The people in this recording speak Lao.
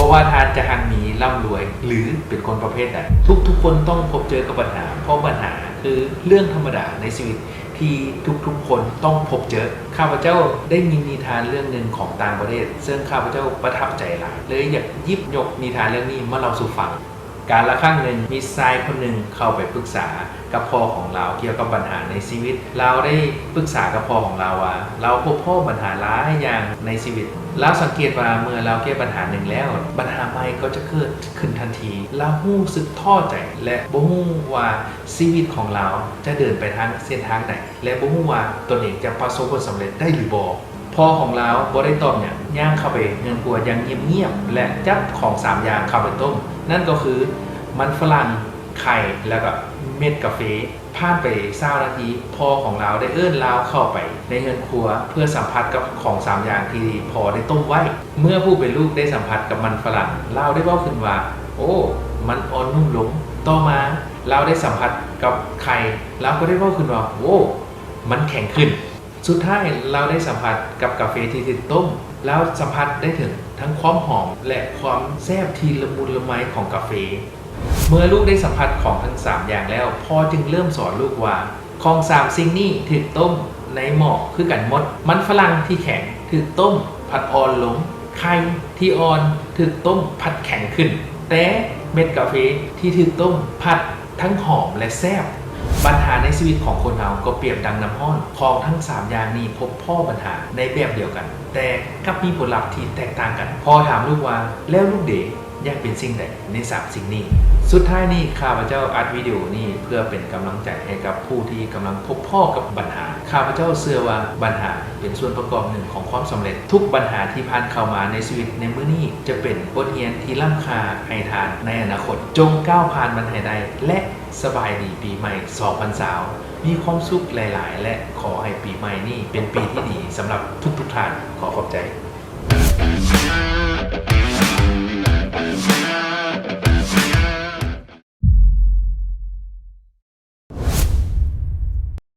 ບໍ່ວ່າທ່ານຈະຮັ່ງມີ, ລ່ຳລວຍ ຫຼື ເປັນຄົນປະເພດໃດ, ທຸກໆຄົນຕ້ອງພົບເຈີກັບບັນຫາ, ເພາະບັນຫາຄືເລື່ອງທຳມະດາໃນຊີວິດທີ່ທຸກໆຄົນຕ້ອງພົບເຈີ. ຂ້າພະເຈົ້າໄດ້ຍິນນິທານເລື່ອງໜຶ່ງຂອງຕ່າງປະເທດ ເຊິ່ງຂ້າພະເຈົ້າປະທັບໃຈຫຼາຍ, ເລີຍຢາກຫຍິບຍົກນິທານເລື່ອງນີ້ມາເລົ່າສູ່ຟັງ. ການລະຄັ້ງໜຶ່ງ, ມີຊາຍຄົນໜຶ່ງເຂົ້າໄປປຶກສາກັບພໍ່ຂອງລາວກ່ຽວກັບບັນຫາໃນຊີວິດ. ລາວໄດ້ປຶກສາກັບພໍ່ຂອງລາວວ່າ ລາວພົບພໍ້ບັນຫາຫຼາຍຢ່າງໃນຊີວິດ. ລາວສັງເກດວ່າເມື່ອລາວແກ້ບັນຫາໜຶ່ງແລ້ວ, ບັນຫາໃໝ່ກໍຈະເກີດຂຶ້ນທັນທີ. ລາວຮູ້ສຶກທໍ້ໃຈ ແລະ ບໍ່ຮູ້ວ່າຊີວິດຂອງລາວຈະເດີນໄປທາງເສັ້ນທາງໃດ ແລະ ບໍ່ຮູ້ວ່າຕົນເອງຈະປະສົບຜົນສຳເລັດໄດ້ຫຼືບໍ່. ພໍ່ຂອງລາວບໍ່ໄດ້ຕອບຫຍັງ, ຍ່າງເຂົ້າໄປເຮືອນຄົວຢ່າງງຽບໆ ແລະ ຈັບຂອງສາມຢ່າງເຂົ້າໄປຕົ້ມ, ນັ້ນກໍຄື ມັນຝຣັ່ງ, ໄຂ່ ແລ້ວກໍເມັດກາເຟ. ຜ່ານໄປຊາວນາທີ, ພໍ່ຂອງລາວໄດ້ເອີ້ນລາວເຂົ້າໄປໃນເຮືອນຄົວເພື່ອສຳຜັດກັບຂອງສາມຢ່າງທີ່ພໍ່ໄດ້ຕົ້ມໄວ້. ເມື່ອຜູ້ເປັນລູກໄດ້ສຳຜັດກັບມັນຝຣັ່ງ, ລາວໄດ້ເວົ້າຂຶ້ນວ່າ, ໂອ້, ມັນອ່ອນນຸ້ມລົງ. ຕໍ່ມາ, ລາວໄດ້ສຳຜັດກັບໄຂ່, ລາວກໍໄດ້ເວົ້າຂຶ້ນວ່າ, ໂອ້, ມັນແຂງຂຶ້ນ. ສຸດທ້າຍ, ລາວໄດ້ສຳຜັດກັບກາເຟທີ່ຖືກຕົ້ມ. ລາວສຳຜັດໄດ້ເຖິງທັງຄວາມຫອມ ແລະ ຄວາມແຊບທີ່ລະມຸນລະໄມຂອງກາເຟ. ເມື່ອລູກໄດ້ສຳຜັດຂອງທັງສາມຢ່າງແລ້ວ, ພໍ່ຈຶ່ງເລີ່ມສອນລູກວ່າ, ຂອງສາມສິ່ງນີ້ຖືກຕົ້ມໃນໝໍ້ຄືກັນໝົດ. ມັນຝຣັ່ງທີ່ແຂງຖືກຕົ້ມພັດອ່ອນລົງ, ໄຂ່ທີ່ອ່ອນຖືກຕົ້ມພັດແຂງຂຶ້ນ, ແຕ່ເມັດກາເຟທີ່ຖືກຕົ້ມພັດ ທັງຫອມ ແລະ ແຊບ. ບັນຫາໃນຊີວິດຂອງຄົນເຮົາກໍປຽບດັ່ງນ້ຳຮ້ອນ, ຂອງທັງສາມຢ່າງນີ້ພົບພໍ້ບັນຫາໃນແບບດຽວກັນ, ແຕ່ກັບມີຜົນລັບທີ່ແຕກຕ່າງກັນ. ພໍ່ຖາມລູກວ່າ, ແລ້ວລູກເດ ຢາກເປັນສິ່ງໃດໃນສາມສິ່ງນີ້? ສຸດທ້າຍນີ້, ຂ້າພະເຈົ້າອັດວິດີໂອນີ້ເພື່ອເປັນກຳລັງໃຈໃຫ້ກັບຜູ້ທີ່ກຳລັງພົບພໍ້ກັບບັນຫາ. ຂ້າພະເຈົ້າເຊື່ອວ່າບັນຫາ ເປັນສ່ວນປະກອບໜຶ່ງຂອງຄວາມສຳເລັດ. ທຸກບັນຫາທີ່ຜ່ານເຂົ້າມາໃນຊີວິດໃນມື້ນີ້ ຈະເປັນບົດຮຽນທີ່ລ້ຳຄ່າໃຫ້ທ່ານໃນອະນາຄົດ. ຈົ່ງກ້າວຜ່ານມັນໃຫ້ໄດ້ ແລະ ສະບາຍດີປີໃໝ່ສອງພັນຊາວ. ມີຄວາມສຸກຫຼາຍໆ ແລະ ຂໍໃຫ້ປີໃໝ່ນີ້ເປັນປີທີ່ດີສຳລັບທຸກໆທ່ານ. ຂໍຂອບໃຈ.